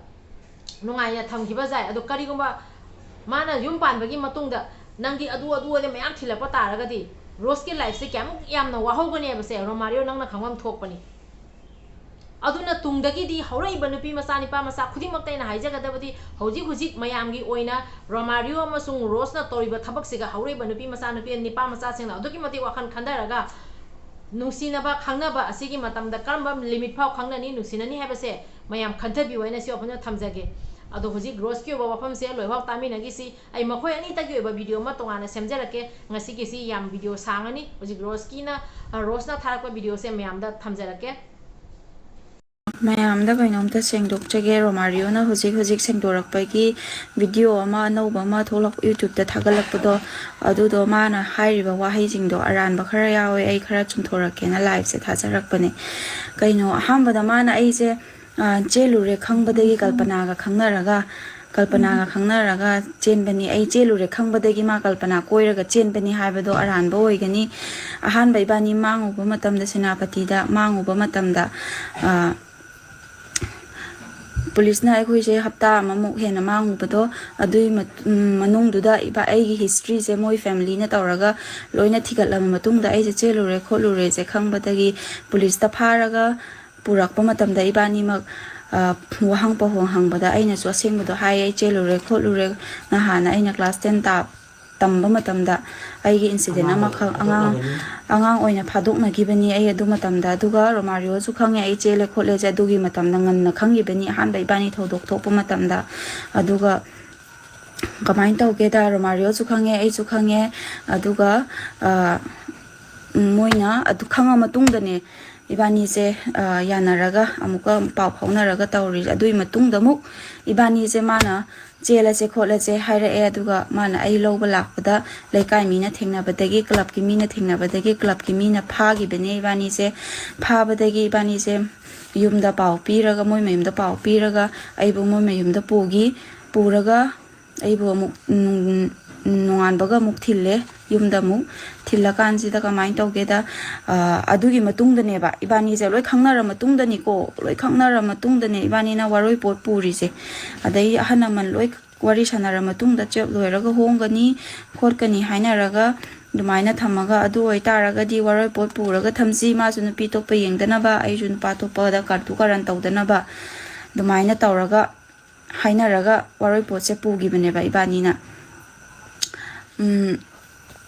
ꯅꯨꯡꯉꯥꯏꯅ ꯊꯝꯈꯤꯕ ꯌꯥꯏ꯫ ꯑꯗꯣ ꯀꯔꯤꯒꯨꯝꯕ ꯃꯥꯅ ꯌꯨꯝ ꯄꯥꯟꯕꯒꯤ ꯃꯇꯨꯡꯗ ꯅꯪꯗꯤ ꯑꯗꯨ ꯑꯗꯨ ꯑꯗ ꯃꯌꯥꯝ ꯊꯤꯜꯂꯛꯄ ꯇꯥꯔꯒꯗꯤ ꯔꯣꯁꯀꯤ ꯂꯥꯏꯐꯁꯦ ꯀꯌꯥꯃꯨꯛ ꯌꯥꯝꯅ ꯋꯥꯍꯧꯒꯅꯦꯕꯁꯦ ꯔꯣꯃꯥꯔꯤꯑꯣ ꯅꯪꯅ ꯈꯪꯐꯝ ꯊꯣꯛꯄꯅꯤ꯫ ꯑꯗꯨꯅ ꯇꯨꯡꯗꯒꯤꯗꯤ ꯍꯧꯔꯛꯏꯕ ꯅꯨꯄꯤ ꯃꯆꯥ, ꯅꯤꯄꯥ ꯃꯆꯥ ꯈꯨꯗꯤꯡꯃꯛꯇ ꯑꯩꯅ ꯍꯥꯏꯖꯒꯗꯕꯗꯤ, ꯍꯧꯖꯤꯛ ꯍꯧꯖꯤꯛ ꯃꯌꯥꯝꯒꯤ ꯑꯣꯏꯅ ꯔꯣꯃꯥꯔꯤꯑꯣ ꯑꯃꯁꯨꯡ ꯔꯣꯁꯅ ꯇꯧꯔꯤꯕ ꯊꯕꯛꯁꯤꯒ ꯍꯧꯔꯛꯏꯕ ꯅꯨꯄꯤ ꯃꯆꯥ, ꯅꯨꯄꯤ ꯅꯤꯄꯥ ꯃꯆꯥꯁꯤꯡꯅ ꯑꯗꯨꯛꯀꯤ ꯃꯇꯤꯛ ꯋꯥꯈꯜ ꯈꯟꯊꯔꯒ ꯅꯨꯡꯁꯤꯅꯕ ꯈꯪꯅꯕ ꯑꯁꯤꯒꯤ ꯃꯇꯝꯗ ꯀꯔꯝꯕ ꯂꯤꯃꯤꯠ ꯐꯥꯎ ꯈꯪꯅꯅꯤ, ꯅꯨꯡꯁꯤꯅꯅꯤ ꯍꯥꯏꯕꯁꯦ ꯃꯌꯥꯝ ꯈꯟꯊꯕꯤꯌꯨ ꯍꯥꯏꯅ ꯁꯤ ꯋꯥꯐꯝꯗ ꯊꯝꯖꯒꯦ꯫ ꯑꯗꯣ ꯍꯧꯖꯤꯛ ꯔꯣꯁꯀꯤ ꯑꯣꯏꯕ ꯋꯥꯐꯝꯁꯦ ꯂꯣꯏꯐꯥꯎ ꯇꯥꯃꯤꯟꯅꯈꯤꯁꯤ꯫ ꯑꯩ ꯃꯈꯣꯏ ꯑꯅꯤꯇꯒꯤ ꯑꯣꯏꯕ ꯚꯤꯗꯤꯑꯣ ꯑꯃ ꯇꯣꯉꯥꯟꯅ ꯁꯦꯝꯖꯔꯛꯀꯦ꯫ ꯉꯁꯤꯒꯤꯁꯤ ꯌꯥꯝ ꯚꯤꯗꯤꯑꯣ ꯁꯥꯡꯉꯅꯤ꯫ ꯍꯧꯖꯤꯛ ꯔꯣꯁꯀꯤꯅ, ꯑ, ꯔꯣꯁꯅ ꯊꯥꯔꯛꯄ ꯚꯤꯗꯤꯑꯣꯁꯦ ꯃꯌꯥꯝꯗ ꯊꯝꯖꯔꯛꯀꯦ꯫ ꯃꯌꯥꯝꯗ ꯀꯩꯅꯣꯝꯇ ꯁꯦꯡꯗꯣꯛꯆꯒꯦ꯫ ꯔꯣꯃꯥꯔꯤꯑꯣꯅ ꯍꯧꯖꯤꯛ ꯍꯧꯖꯤꯛ ꯁꯦꯡꯗꯣꯔꯛꯄꯒꯤ ꯚꯤꯗꯤꯑꯣ ꯑꯃ ꯑꯅꯧꯕ ꯑꯃ ꯊꯣꯛꯂꯛ-, ꯌꯨꯇ꯭ꯌꯨꯕꯇ ꯊꯥꯒꯠꯂꯛꯄꯗꯣ, ꯑꯗꯨꯗꯣ ꯃꯥꯅ ꯍꯥꯏꯔꯤꯕ ꯋꯥꯍꯩꯁꯤꯡꯗꯣ ꯑꯔꯥꯟꯕ ꯈꯔ ꯌꯥꯎꯋꯦ꯫ ꯑꯩ ꯈꯔ ꯆꯨꯝꯊꯣꯔꯛꯀꯦꯅ ꯂꯥꯏꯚꯁꯦ ꯊꯥꯖꯔꯛꯄꯅꯦ꯫ ꯀꯩꯅꯣ, ꯑꯍꯥꯟꯕꯗ ꯃꯥꯅ ꯑꯩꯁꯦ, ꯑ, ꯆꯦꯜꯂꯨꯔꯦ ꯈꯪꯕꯗꯒꯤ ꯀꯜꯄꯅꯥꯒ ꯈꯪꯅꯔꯒ ꯀꯜꯄꯅꯥꯒ ꯈꯪꯅꯔꯒ ꯆꯦꯟꯕꯅꯤ, ꯑꯩ ꯆꯦꯜꯂꯨꯔꯦ ꯈꯪꯕꯗꯒꯤ ꯃꯥ ꯀꯜꯄꯅꯥ ꯀꯣꯏꯔꯒ ꯆꯦꯟꯕꯅꯤ ꯍꯥꯏꯕꯗꯣ ꯑꯔꯥꯟꯕ ꯑꯣꯏꯒꯅꯤ꯫ ꯑꯍꯥꯟꯕ ꯏꯕꯥꯅꯤ ꯃꯥꯡꯉꯨꯕ ꯃꯇꯝꯗ, ꯁꯦꯅꯥꯄꯇꯤꯗ ꯃꯥꯡꯉꯨꯕ ꯃꯇꯝꯗ, ꯑ, ꯄꯨꯂꯤꯁꯅ ꯑꯩꯈꯣꯏꯁꯦ ꯍꯞꯇꯥ ꯑꯃꯃꯨꯛ ꯍꯦꯟꯅ ꯃꯥꯡꯉꯨꯕꯗꯣ, ꯑꯗꯨꯒꯤ ꯃꯠ-, ꯎꯝ, ꯃꯅꯨꯡꯗꯨꯗ ꯏꯕꯥ-, ꯑꯩꯒꯤ ꯍꯤꯁꯇ꯭ꯔꯤꯁꯦ ꯃꯣꯏ ꯐꯦꯃꯤꯂꯤꯅ ꯇꯧꯔꯒ ꯂꯣꯏꯅ ꯊꯤꯒꯠꯂꯕ ꯃꯇꯨꯡꯗ, ꯑꯩꯁꯦ ꯆꯦꯜꯂꯨꯔꯦ ꯈꯣꯠꯂꯨꯔꯦꯁꯦ ꯈꯪꯕꯗꯒꯤ ꯄꯨꯂꯤꯁꯇ ꯐꯥꯔꯒ ꯄꯨꯔꯛꯄ ꯃꯇꯝꯗ ꯏꯕꯥꯅꯤꯃꯛ, ꯑ, ꯋꯥꯍꯪ ꯄꯥꯎꯍꯪ ꯍꯪꯕꯗ ꯑꯩꯅꯁꯨ ꯑꯁꯦꯡꯕꯗꯣ ꯍꯥꯏ, "ꯑꯩ ꯆꯦꯜꯂꯨꯔꯦ ꯈꯣꯠꯂꯨꯔꯦ, ꯅꯍꯥꯟ ꯑꯩꯅ ꯀ꯭ꯂꯥꯁ ꯇꯦꯟ ꯇꯥ-, ꯇꯝꯕ ꯃꯇꯝꯗ ꯑꯩꯒꯤ ꯏꯟꯁꯤꯗꯦꯟ ꯑꯃꯈꯛ, ꯑꯉꯥꯡ, ꯑꯉꯥꯡ ꯑꯣꯏꯅ ꯐꯥꯗꯣꯛꯅꯈꯤꯕꯅꯤ ꯑꯩ ꯑꯗꯨ ꯃꯇꯝꯗ"꯫ ꯑꯗꯨꯒ ꯔꯣꯃꯥꯔꯤꯑꯣꯁꯨ ꯈꯪꯉꯦ ꯑꯩ ꯆꯦꯜꯂꯦ ꯈꯣꯠꯂꯦꯁꯦ, ꯑꯗꯨꯒꯤ ꯃꯇꯝꯗ ꯉꯟꯅ ꯈꯪꯈꯤꯕꯅꯤ, ꯑꯍꯥꯟꯕ ꯏꯕꯥꯅꯤ ꯊꯧꯗꯣꯛ ꯊꯣꯛꯄ ꯃꯇꯝꯗ꯫ ꯑꯗꯨꯒ ꯀꯃꯥꯏꯅ ꯇꯧꯒꯦꯗ, ꯔꯣꯃꯥꯔꯤꯑꯣꯁꯨ ꯈꯪꯉꯦ, ꯑꯩꯁꯨ ꯈꯪꯉꯦ꯫ ꯑꯗꯨꯒ, ꯑ, ꯃꯣꯏꯅ ꯑꯗꯨ ꯈꯪꯉ ꯃꯇꯨꯡꯗꯅꯦ ꯏꯕꯥꯅꯤꯁꯦ, ꯑ, ꯌꯥꯅꯔꯒ ꯑꯃꯨꯛꯀ ꯄꯥꯎ ꯐꯥꯎꯅꯔꯒ ꯇꯧꯔꯤ꯫ ꯑꯗꯨꯒꯤ ꯃꯇꯨꯡꯗ ꯑꯃꯨꯛ ꯏꯕꯥꯅꯤꯁꯦ ꯃꯥꯅ ꯆꯦꯜꯂꯁꯦ ꯈꯣꯠꯂꯁꯦ ꯍꯥꯏꯔꯛꯑꯦ꯫ ꯑꯗꯨꯒ ꯃꯥꯅ ꯑꯩ ꯂꯧꯕ ꯂꯥꯛꯄꯗ ꯂꯩꯀꯥꯏ ꯃꯤꯅ ꯊꯦꯡꯅꯕꯗꯒꯤ, ꯀ꯭ꯂꯕꯀꯤ ꯃꯤꯅ ꯊꯦꯡꯅꯕꯗꯒꯤ, ꯀ꯭ꯂꯕꯀꯤ ꯃꯤꯅ ꯐꯥꯈꯤꯕꯅꯦ ꯏꯕꯥꯅꯤꯁꯦ꯫ ꯐꯥꯕꯗꯒꯤ ꯏꯕꯥꯅꯤꯁꯦ ꯌꯨꯝꯗ ꯄꯥꯎ ꯄꯤꯔꯒ, ꯃꯣꯏ ꯃꯌꯨꯝꯗ ꯄꯥꯎ ꯄꯤꯔꯒ ꯑꯩꯕꯨ ꯃꯣꯏ ꯃꯌꯨꯝꯗ ꯄꯨꯈꯤ꯫ ꯄꯨꯔꯒ ꯑꯩꯕꯨ ꯑꯃꯨꯛ, ꯎꯝ, ꯅꯣꯡꯉꯥꯟꯕꯒ ꯑꯃꯨꯛ ꯊꯤꯜꯂꯦ ꯌꯨꯝꯗ ꯑꯃꯨꯛ꯫ ꯊꯤꯜꯂꯀꯥꯟꯁꯤꯗ ꯀꯃꯥꯏꯅ ꯇꯧꯒꯦꯗ, ꯑ, ꯑꯗꯨꯒꯤ ꯃꯇꯨꯡꯗꯅꯦꯕ, ꯏꯕꯥꯅꯤꯁꯦ ꯂꯣꯏ ꯈꯪꯅꯔ ꯃꯇꯨꯡꯗꯅꯤꯀꯣ, ꯂꯣꯏ ꯈꯪꯅꯔ ꯃꯇꯨꯡꯗꯅꯦ ꯏꯕꯥꯅꯤꯅ ꯋꯥꯔꯣꯏꯄꯣꯠ ꯄꯨꯔꯤꯁꯦ꯫ ꯑꯗꯩ ꯑꯍꯜ ꯂꯃꯟ ꯂꯣꯏ ꯋꯥꯔꯤ ꯁꯥꯟꯅꯔ ꯃꯇꯨꯡꯗ, ꯆꯦꯞ ꯂꯣꯏꯔꯒ ꯍꯣꯡꯒꯅꯤ ꯈꯣꯠꯀꯅꯤ ꯍꯥꯏꯅꯔꯒ ꯑꯗꯨꯃꯥꯏꯅ ꯊꯝꯃꯒ, ꯑꯗꯨ ꯑꯣꯏꯇꯥꯔꯒꯗꯤ ꯋꯥꯔꯣꯏꯄꯣꯠ ꯄꯨꯔꯒ ꯊꯝꯁꯤ, ꯃꯥꯁꯨ ꯅꯨꯄꯤ ꯑꯇꯣꯞꯄ ꯌꯦꯡꯗꯅꯕ, ꯑꯩꯁꯨ ꯅꯨꯄꯥ ꯑꯇꯣꯞꯄꯗ ꯀꯥꯇꯨ ꯀꯥꯔꯟ ꯇꯧꯗꯅꯕ, ꯑꯗꯨꯃꯥꯏꯅ ꯇꯧꯔꯒ ꯍꯥꯏꯅꯔꯒ ꯋꯥꯔꯣꯏꯄꯣꯠꯁꯦ ꯄꯨꯈꯤꯕꯅꯦꯕ ꯏꯕꯥꯅꯤꯅ꯫ ꯎꯝ,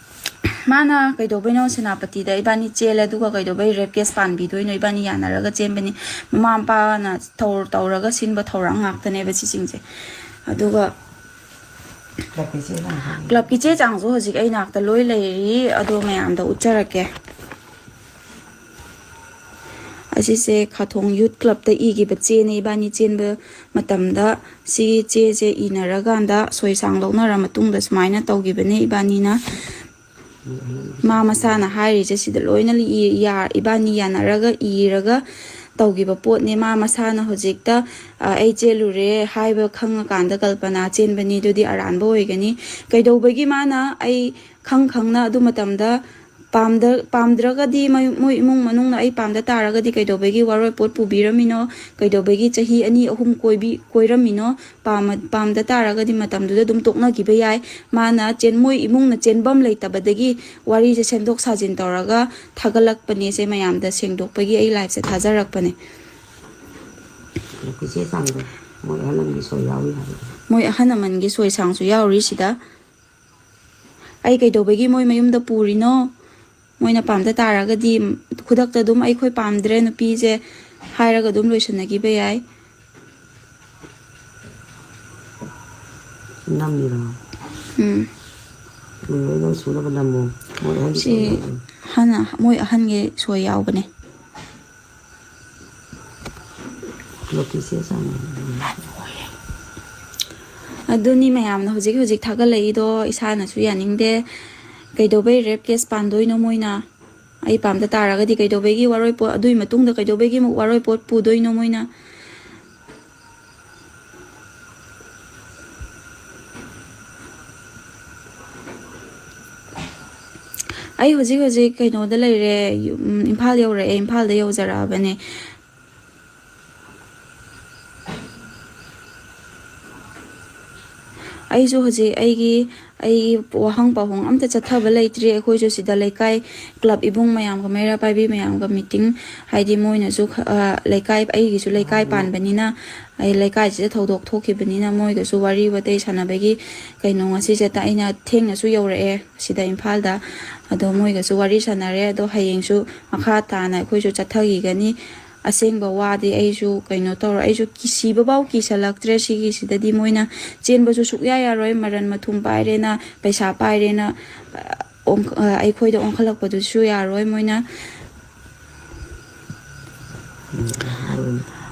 ꯃꯥꯅ ꯀꯩꯗꯧꯕꯩꯅꯣ ꯁꯦꯅꯥꯄꯇꯤꯗ ꯏꯕꯥꯅꯤ ꯆꯦꯜꯂꯦ, ꯑꯗꯨꯒ ꯀꯩꯗꯧꯕꯩ ꯔꯦꯞ ꯀꯦꯁ ꯄꯥꯟꯕꯤꯗꯣꯏꯅꯣ? ꯏꯕꯥꯅꯤ ꯌꯥꯅꯔꯒ ꯆꯦꯟꯕꯅꯤ꯫ ꯃꯃꯥ ꯃꯄꯥꯅ ꯊꯧ-, ꯇꯧꯔꯒ ꯁꯤꯟꯕ ꯊꯧꯔꯥꯡ ꯉꯥꯛꯇꯅꯦꯕ ꯁꯤꯁꯤꯡꯁꯦ꯫ ꯑꯗꯨꯒ ꯀ꯭ꯂꯕꯀꯤ ꯆꯦ ꯆꯥꯡꯁꯨ ꯍꯧꯖꯤꯛ ꯑꯩ ꯅꯥꯛꯇ ꯂꯣꯏ ꯂꯩꯔꯤ, ꯑꯗꯣ ꯃꯌꯥꯝꯗ ꯎꯠꯆꯔꯛꯀꯦ꯫ ꯑꯁꯤꯁꯦ ꯈꯥꯊꯣꯡ ꯌꯨꯠ ꯀ꯭ꯂꯕꯇ ꯏꯈꯤꯕ ꯆꯦꯅꯦ, ꯏꯕꯥꯅꯤ ꯆꯦꯟꯕ ꯃꯇꯝꯗ꯫ ꯁꯤꯒꯤ ꯆꯦꯁꯦ ꯏꯅꯔꯀꯥꯟꯗ ꯁꯣꯏ ꯁꯥꯡ ꯂꯧꯅꯔ ꯃꯇꯨꯡꯗ ꯁꯨꯃꯥꯏꯅ ꯇꯧꯈꯤꯕꯅꯦ ꯏꯕꯥꯅꯤꯅ꯫ ꯃꯥ ꯃꯁꯥꯅ ꯍꯥꯏꯔꯤꯁꯦ ꯁꯤꯗ ꯂꯣꯏꯅ ꯏ-, ꯌꯥ-, ꯏꯕꯥꯅꯤ ꯌꯥꯅꯔꯒ ꯏꯔꯒ ꯇꯧꯈꯤꯕ ꯄꯣꯠꯅꯦ꯫ ꯃꯥ ꯃꯁꯥꯅ ꯍꯧꯖꯤꯛꯇ, ꯑ, "ꯑꯩ ꯆꯦꯜꯂꯨꯔꯦ" ꯍꯥꯏꯕ ꯈꯪꯉꯀꯥꯟꯗ ꯀꯜꯄꯅꯥ ꯆꯦꯟꯕꯅꯤ, ꯑꯗꯨꯗꯤ ꯑꯔꯥꯟꯕ ꯑꯣꯏꯒꯅꯤ꯫ ꯀꯩꯗꯧꯕꯒꯤ ꯃꯥꯅ ꯑꯩ ꯈꯪ ꯈꯪꯅ ꯑꯗꯨ ꯃꯇꯝꯗ ꯄꯥꯝꯗ-, ꯄꯥꯝꯗ꯭ꯔꯒꯗꯤ, ꯃꯣꯏ, ꯃꯣꯏ ꯏꯃꯨꯡ ꯃꯅꯨꯡꯅ ꯑꯩ ꯄꯥꯝꯗ ꯇꯥꯔꯒꯗꯤ ꯀꯩꯗꯧꯕꯒꯤ ꯋꯥꯔꯣꯏꯄꯣꯠ ꯄꯨꯕꯤꯔꯝꯃꯤꯅꯣ? ꯀꯩꯗꯧꯕꯒꯤ ꯆꯍꯤ ꯑꯅꯤ ꯑꯍꯨꯝ ꯀꯣꯏꯕꯤ-, ꯀꯣꯏꯔꯝꯃꯤꯅꯣ? ꯄꯥꯝꯃ-, ꯄꯥꯝꯗ ꯇꯥꯔꯒꯗꯤ ꯃꯇꯝꯗꯨꯗ ꯑꯗꯨꯝ ꯇꯣꯛꯅꯈꯤꯕ ꯌꯥꯏ꯫ ꯃꯥꯅ ꯆꯦꯟ-, ꯃꯣꯏ ꯏꯃꯨꯡꯅ ꯆꯦꯟꯐꯝ ꯂꯩꯇꯕꯗꯒꯤ ꯋꯥꯔꯤꯁꯦ ꯁꯦꯝꯗꯣꯛ ꯁꯥꯖꯤꯟ ꯇꯧꯔꯒ ꯊꯥꯒꯠꯂꯛꯄꯅꯦꯁꯦ, ꯃꯌꯥꯝꯗ ꯁꯦꯡꯗꯣꯛꯄꯒꯤ ꯑꯩ ꯂꯥꯏꯐꯁꯦ ꯊꯥꯖꯔꯛꯄꯅꯦ꯫ ꯏꯆꯦ ꯆꯥꯡꯗꯣ ꯃꯣꯏ ꯑꯍꯜ ꯂꯃꯟꯒꯤ ꯁꯣꯏ ꯌꯥꯎꯔꯤ ꯍꯥꯏꯕꯗꯣ꯫ ꯃꯣꯏ ꯑꯍꯜ ꯂꯃꯟꯒꯤ ꯁꯣꯏ ꯁꯥꯡꯁꯨ ꯌꯥꯎꯔꯤ ꯁꯤꯗ꯫ ꯑꯩ ꯀꯩꯗꯧꯕꯒꯤ ꯃꯣꯏ ꯃꯌꯨꯝꯗ ꯄꯨꯔꯤꯅꯣ? ꯃꯣꯏꯅ ꯄꯥꯝꯗ ꯇꯥꯔꯒꯗꯤ ꯈꯨꯗꯛꯇ ꯑꯗꯨꯝ "ꯑꯩꯈꯣꯏ ꯄꯥꯝꯗ꯭ꯔꯦ ꯅꯨꯄꯤꯁꯦ" ꯍꯥꯏꯔꯒ ꯑꯗꯨꯝ ꯂꯣꯏꯁꯤꯟꯅꯈꯤꯕ ꯌꯥꯏ꯫ ꯅꯝꯃꯤꯔꯣ? ꯎꯝ꯫ ꯃꯣꯏ ꯂꯣꯏꯅꯃꯛ ꯁꯨꯅꯕ ꯅꯝꯃꯣ꯫ ꯃꯣꯏ ꯑꯍꯟꯒꯤ ꯁꯤ ꯁꯣꯏ ꯌꯥꯎꯕꯅꯦ꯫ ꯍꯥꯟꯅ ꯃꯣꯏ ꯑꯍꯟꯒꯤ ꯁꯣꯏ ꯌꯥꯎꯕꯅꯦ꯫ ꯂꯣꯀꯦꯁꯦ ꯆꯪꯉꯦ꯫ ꯑꯗꯨꯅꯤ ꯃꯌꯥꯝꯅ ꯍꯧꯖꯤꯛ ꯍꯧꯖꯤꯛ ꯊꯥꯒꯠꯂꯛꯏꯗꯣ, ꯏꯁꯥꯅꯁꯨ ꯌꯥꯅꯤꯡꯗꯦ꯫ ꯀꯩꯗꯧꯕꯩ ꯔꯦꯞ ꯀꯦꯁ ꯄꯥꯟꯗꯣꯏꯅꯣ ꯃꯣꯏꯅ? ꯑꯩ ꯄꯥꯝꯗ ꯇꯥꯔꯒꯗꯤ ꯀꯩꯗꯧꯕꯒꯤ ꯋꯥꯔꯣꯏꯄꯣꯠ, ꯑꯗꯨꯒꯤ ꯃꯇꯨꯡꯗ ꯀꯩꯗꯧꯕꯒꯤ ꯑꯃꯨꯛ ꯋꯥꯔꯣꯏꯄꯣꯠ ꯄꯨꯗꯣꯏꯅꯣ ꯃꯣꯏꯅ? ꯑꯩ ꯍꯧꯖꯤꯛ ꯍꯧꯖꯤꯛ ꯀꯩꯅꯣꯗ ꯂꯩꯔꯦ, ꯌꯨꯝ, ꯏꯝꯐꯥꯜ ꯌꯧꯔꯛꯑꯦ, ꯏꯝꯐꯥꯜꯗ ꯌꯧꯖꯔꯛꯑꯕꯅꯦ꯫ ꯑꯩꯁꯨ ꯍꯧꯖꯤꯛ ꯑꯩꯒꯤ, ꯑꯩꯒꯤ ꯋꯥꯍꯪ ꯄꯥꯎꯍꯪ ꯑꯝꯇ ꯆꯠꯊꯕ ꯂꯩꯇ꯭ꯔꯤ꯫ ꯑꯩꯈꯣꯏꯁꯨ ꯁꯤꯗ ꯂꯩꯀꯥꯏ ꯀ꯭ꯂꯕ ꯏꯕꯨꯡ ꯃꯌꯥꯝꯒ, ꯃꯩꯔꯥ ꯄꯥꯏꯕꯤ ꯃꯌꯥꯝꯒ ꯃꯤꯇꯤꯡ, ꯍꯥꯏꯗꯤ ꯃꯣꯏꯅꯁꯨ ꯈ-, ꯑ, ꯂꯩꯀꯥꯏ, ꯑꯩꯒꯤꯁꯨ ꯂꯩꯀꯥꯏ ꯄꯥꯟꯕꯅꯤꯅ, ꯑꯩ ꯂꯩꯀꯥꯏꯁꯤꯗ ꯊꯧꯗꯣꯛ ꯊꯣꯛꯈꯤꯕꯅꯤꯅ ꯃꯣꯏꯒꯁꯨ ꯋꯥꯔꯤ ꯋꯥꯇꯩ ꯁꯥꯟꯅꯕꯒꯤ ꯀꯩꯅꯣ ꯉꯁꯤꯁꯦ ꯇ-, ꯑꯩꯅ ꯊꯦꯡꯅꯁꯨ ꯌꯧꯔꯛꯑꯦ ꯁꯤꯗ ꯏꯝꯐꯥꯜꯗ꯫ ꯑꯗꯣ ꯃꯣꯏꯒꯁꯨ ꯋꯥꯔꯤ ꯁꯥꯟꯅꯔꯦ꯫ ꯑꯗꯣ ꯍꯌꯦꯡꯁꯨ ꯃꯈꯥ ꯇꯥꯅ ꯑꯩꯈꯣꯏꯁꯨ ꯆꯠꯊꯈꯤꯒꯅꯤ꯫ ꯑꯁꯦꯡꯕ ꯋꯥꯗꯤ ꯑꯩꯁꯨ ꯀꯩꯅꯣ ꯇꯧꯔ-, ꯑꯩꯁꯨ ꯀꯤ-, ꯁꯤꯕꯐꯥꯎ ꯀꯤꯁꯜꯂꯛꯇ꯭ꯔꯦ꯫ ꯁꯤꯒꯤꯁꯤꯗꯗꯤ ꯃꯣꯏꯅ ꯆꯦꯟꯕꯁꯨ ꯁꯨꯛꯌꯥ ꯌꯥꯔꯣꯏ꯫ ꯃꯔꯟ ꯃꯊꯨꯝ ꯄꯥꯏꯔꯦꯅ, ꯄꯩꯁꯥ ꯄꯥꯏꯔꯦꯅ, ꯑ, ꯑꯣꯟ-, ꯑ, ꯑꯩꯈꯣꯏꯗ ꯑꯣꯟꯈꯠꯂꯛꯄꯗꯨꯁꯨ ꯌꯥꯔꯣꯏ ꯃꯣꯏꯅ꯫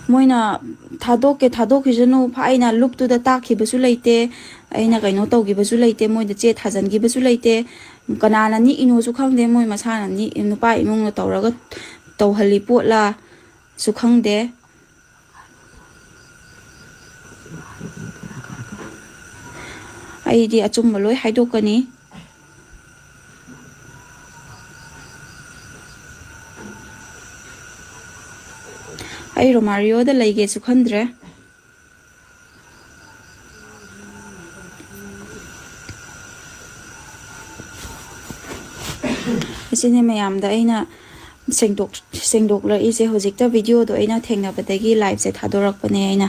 ꯃꯣꯏꯅ ꯊꯥꯗꯣꯛꯀꯦ ꯊꯥꯗꯣꯛꯈꯤꯁꯅꯨ, ꯐ-, ꯑꯩꯅ ꯂꯨꯞꯇꯨꯗ ꯇꯥꯛꯈꯤꯕꯁꯨ ꯂꯩꯇꯦ, ꯑꯩꯅ ꯀꯩꯅꯣ ꯇꯧꯈꯤꯕꯁꯨ ꯂꯩꯇꯦ, ꯃꯣꯏꯗ ꯆꯦ ꯊꯥꯖꯤꯟꯈꯤꯕꯁꯨ ꯂꯩꯇꯦ꯫ ꯀꯅꯥꯅ ꯅꯤꯛꯏꯅꯣꯁꯨ ꯈꯪꯗꯦ, ꯃꯣꯏ ꯃꯁꯥꯅ ꯅꯤꯛ-, ꯅꯨꯄꯥ ꯏꯃꯨꯡꯅ ꯇꯧꯔꯒ ꯇꯧꯍꯜꯂꯤ ꯄꯣꯠꯂꯥ? ꯁꯨ ꯈꯪꯗꯦ꯫ ꯑꯩꯗꯤ ꯑꯆꯨꯝꯕ ꯂꯣꯏ ꯍꯥꯏꯗꯣꯛꯀꯅꯤ꯫ ꯑꯩ ꯔꯣꯃꯥꯔꯤꯌꯣꯗ ꯂꯩꯒꯦꯁꯨ ꯈꯟꯗ꯭ꯔꯦ꯫ ꯑꯁꯤꯅꯤ ꯃꯌꯥꯝꯗ ꯑꯩꯅ ꯁꯦꯡꯗꯣꯛ-, ꯁꯦꯡꯗꯣꯛꯂꯛꯏꯁꯦ꯫ ꯍꯧꯖꯤꯛꯇ ꯚꯤꯗꯤꯑꯣꯗꯣ ꯑꯩꯅ ꯊꯦꯡꯅꯕꯗꯒꯤ ꯂꯥꯏꯞꯁꯦ ꯊꯥꯗꯣꯔꯛꯄꯅꯦ ꯑꯩꯅ꯫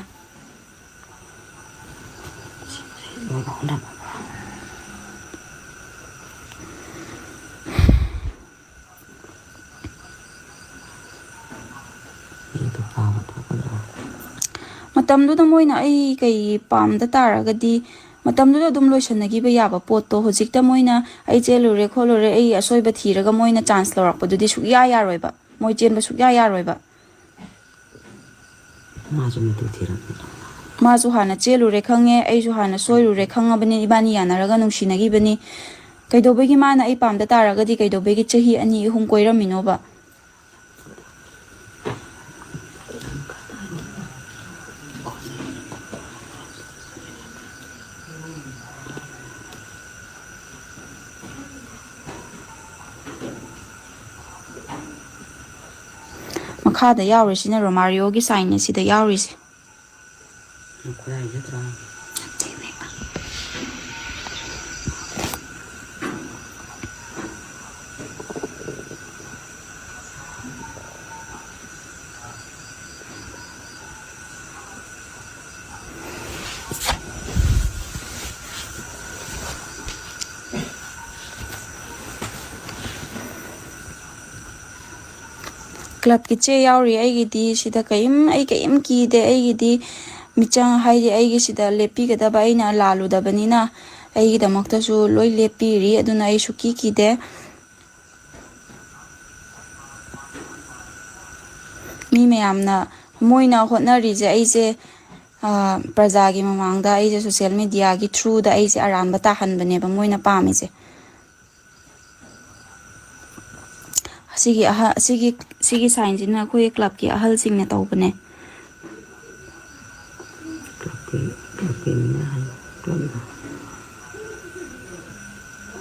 ꯃꯇꯝꯗꯨꯗ ꯃꯣꯏꯅ ꯑꯩ ꯀꯩ ꯄꯥꯝꯗ ꯇꯥꯔꯒꯗꯤ, ꯃꯇꯝꯗꯨꯗ ꯑꯗꯨꯝ ꯂꯣꯏꯁꯟꯅꯈꯤꯕ ꯌꯥꯕ ꯄꯣꯠꯇꯣ, ꯍꯧꯖꯤꯛꯇ ꯃꯣꯏꯅ ꯑꯩ ꯆꯦꯜꯂꯨꯔꯦ ꯈꯣꯠꯂꯨꯔꯦ, ꯑꯩ ꯑꯁꯣꯏꯕ ꯊꯤꯔꯒ ꯃꯣꯏꯅ ꯆꯥꯟꯁ ꯂꯧꯔꯛꯄꯗꯨꯗꯤ ꯁꯨꯛꯌꯥ ꯌꯥꯔꯣꯏꯕ꯫ ꯃꯣꯏ ꯆꯦꯟꯕ ꯁꯨꯛꯌꯥ ꯌꯥꯔꯣꯏꯕ꯫ ꯃꯥꯁꯨ ꯃꯇꯨ ꯊꯤꯔꯝꯃꯦ꯫ ꯃꯥꯁꯨ ꯍꯥꯟꯅ ꯆꯦꯜꯂꯨꯔꯦ ꯈꯪꯉꯦ, ꯑꯩꯁꯨ ꯍꯥꯟꯅ ꯁꯣꯏꯔꯨꯔꯦ ꯈꯪꯉꯕꯅꯤ, ꯏꯕꯥꯅꯤ ꯌꯥꯅꯔꯒ ꯅꯨꯡꯁꯤꯅꯈꯤꯕꯅꯤ꯫ ꯀꯩꯗꯧꯕꯒꯤ ꯃꯥꯅ ꯑꯩ ꯄꯥꯝꯗ ꯇꯥꯔꯒꯗꯤ ꯀꯩꯗꯧꯕꯒꯤ ꯆꯍꯤ ꯑꯅꯤ ꯑꯍꯨꯝ ꯀꯣꯏꯔꯝꯃꯤꯅꯣꯕ? ꯃꯈꯥꯗ ꯌꯥꯎꯔꯤꯁꯤꯅ ꯔꯣꯃꯥꯔꯤꯌꯣꯒꯤ ꯁꯥꯏꯟꯅꯦ ꯁꯤꯗ ꯌꯥꯎꯔꯤꯁꯦ꯫ ꯅꯈꯣꯏ ꯍꯥꯏꯒꯗ꯭ꯔꯥ? ꯀ꯭ꯂꯕꯀꯤ ꯆꯦ ꯌꯥꯎꯔꯤ ꯑꯩꯒꯤꯗꯤ꯫ ꯁꯤꯗ ꯀꯔꯤꯝ, ꯑꯩ ꯀꯔꯤꯝ ꯀꯤꯗꯦ꯫ ꯑꯩꯒꯤꯗꯤ ꯃꯤꯆꯪ ꯍꯥꯏꯗꯤ ꯑꯩꯒꯤ ꯁꯤꯗ ꯂꯦꯞꯄꯤꯒꯗꯕ ꯑꯩꯅ ꯂꯥꯜꯂꯨꯗꯕꯅꯤꯅ ꯑꯩꯒꯤꯗꯃꯛꯇꯁꯨ ꯂꯣꯏ ꯂꯦꯞꯄꯤꯔꯤ꯫ ꯑꯗꯨꯅ ꯑꯩ ꯁꯨꯛꯀꯤ ꯀꯤꯗꯦ꯫ ꯃꯤ ꯃꯌꯥꯝꯅ, ꯃꯣꯏꯅ ꯍꯣꯠꯅꯔꯤꯁꯦ ꯑꯩꯁꯦ, ꯑ, ꯄ꯭ꯔꯖꯥꯒꯤ ꯃꯃꯥꯡꯗ ꯑꯩꯁꯦ ꯁꯣꯁꯦꯜ ꯃꯦꯗꯤꯌꯥꯒꯤ ꯊ꯭ꯔꯨꯗ ꯑꯩꯁꯦ ꯑꯔꯥꯟꯕ ꯇꯥꯍꯟꯕꯅꯦꯕ ꯃꯣꯏꯅ ꯄꯥꯝꯃꯤꯁꯦ꯫ ꯁꯤꯒꯤ ꯑꯍ-, ꯁꯤꯒꯤ, ꯁꯤꯒꯤ ꯁꯥꯏꯟꯁꯤꯅ ꯑꯩꯈꯣꯏ ꯀ꯭ꯂꯕꯀꯤ ꯑꯍꯜꯁꯤꯡꯅ ꯇꯧꯕꯅꯦ꯫ ꯀ꯭ꯂꯕꯀꯤ, ꯀ꯭ꯂꯕꯀꯤ ꯃꯤꯅ ꯍꯥꯏ, ꯀ꯭ꯂꯕꯅ꯫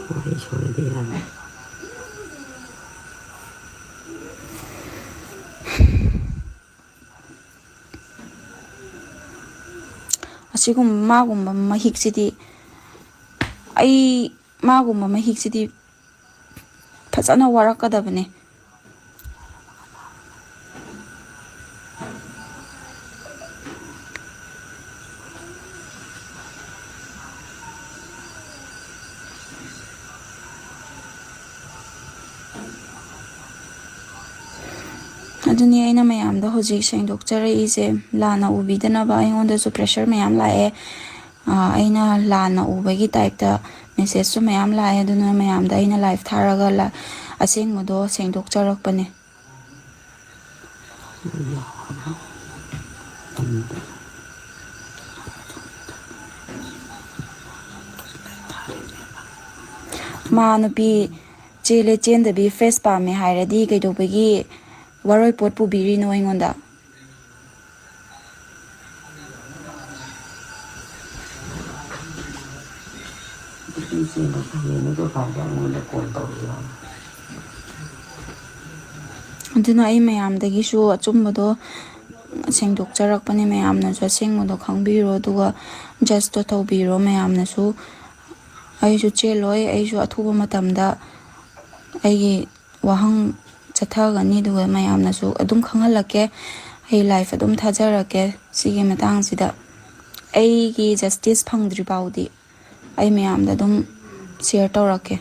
ꯋꯥꯍꯩ ꯁꯣꯏꯔꯗꯤ ꯌꯥꯔꯦ꯫ ꯑꯁꯤꯒꯨꯝꯕ, ꯃꯥꯒꯨꯝꯕ ꯃꯍꯤꯛꯁꯤꯗꯤ, ꯑꯩ, ꯃꯥꯒꯨꯝꯕ ꯃꯍꯤꯛꯁꯤꯗꯤ ꯐꯖꯅ ꯋꯥꯔꯛꯀꯗꯕꯅꯦ꯫ ꯑꯗꯨꯅꯤ ꯑꯩꯅ ꯃꯌꯥꯝꯗ ꯍꯧꯖꯤꯛ ꯁꯦꯡꯗꯣꯛꯆꯔꯛꯏꯁꯦ, ꯂꯥꯟꯅ ꯎꯕꯤꯗꯅꯕ꯫ ꯑꯩꯉꯣꯟꯗꯁꯨ ꯄ꯭ꯔꯦꯁꯔ ꯃꯌꯥꯝ ꯂꯥꯛꯑꯦ꯫ ꯑꯥ, ꯑꯩꯅ ꯂꯥꯟꯅ ꯎꯕꯒꯤ ꯇꯥꯏꯞꯇ ꯃꯦꯁꯦꯖꯁꯨ ꯃꯌꯥꯝ ꯂꯥꯛꯑꯦ꯫ ꯑꯗꯨꯅ ꯃꯌꯥꯝꯗ ꯑꯩꯅ ꯂꯥꯏꯚ ꯊꯥꯔꯒ ꯂ-, ꯑꯁꯦꯡꯕꯗꯣ ꯁꯦꯡꯗꯣꯛꯆꯔꯛꯄꯅꯦ꯫ ꯃꯥ ꯅꯨꯄꯤ ꯆꯦꯜꯂꯦ ꯆꯦꯟꯗꯕꯤ ꯐꯦꯁ ꯄꯥꯝꯃꯦ ꯍꯥꯏꯔꯗꯤ ꯀꯩꯗꯧꯕꯒꯤ ꯋꯥꯔꯣꯏ ꯄꯣꯠ ꯄꯨꯕꯤꯔꯤꯅꯣ ꯑꯩꯉꯣꯟꯗ? ꯅꯨꯄꯤ ꯆꯦꯟꯕ ꯐꯩꯌꯦꯅ ꯗꯨꯀꯥꯟꯗ ꯑꯩꯉꯣꯟꯗ ꯀꯣꯜ ꯇꯧꯔꯛꯏ꯫ ꯑꯗꯨꯅ ꯑꯩ ꯃꯌꯥꯝꯗꯒꯤꯁꯨ ꯑꯆꯨꯝꯕꯗꯣ ꯁꯦꯡꯗꯣꯛꯆꯔꯛꯄꯅꯦ꯫ ꯃꯌꯥꯝꯅꯁꯨ ꯑꯁꯦꯡꯕꯗꯣ ꯈꯪꯕꯤꯔꯣ, ꯑꯗꯨꯒ ꯖꯁꯇꯣ ꯇꯧꯕꯤꯔꯣ ꯃꯌꯥꯝꯅꯁꯨ꯫ ꯑꯩꯁꯨ ꯆꯦꯜꯂꯣꯏ, ꯑꯩꯁꯨ ꯑꯊꯨꯕ ꯃꯇꯝꯗ ꯑꯩꯒꯤ ꯋꯥꯍꯪ ꯆꯠꯊꯒꯅꯤ, ꯑꯗꯨꯒ ꯃꯌꯥꯝꯅꯁꯨ ꯑꯗꯨꯝ ꯈꯪꯍꯜꯂꯛꯀꯦ꯫ ꯑꯩ ꯂꯥꯏꯐ ꯑꯗꯨꯝ ꯊꯥꯖꯔꯛꯀꯦ ꯁꯤꯒꯤ ꯃꯇꯥꯡꯁꯤꯗ꯫ ꯑꯩꯒꯤ ꯖꯁꯇꯤꯁ ꯐꯪꯗ꯭ꯔꯤ ꯐꯥꯎꯗꯤ ꯑꯩ ꯃꯌꯥꯝꯗ ꯑꯗꯨꯝ ꯁꯤꯌꯔ ꯇꯧꯔꯛꯀꯦ꯫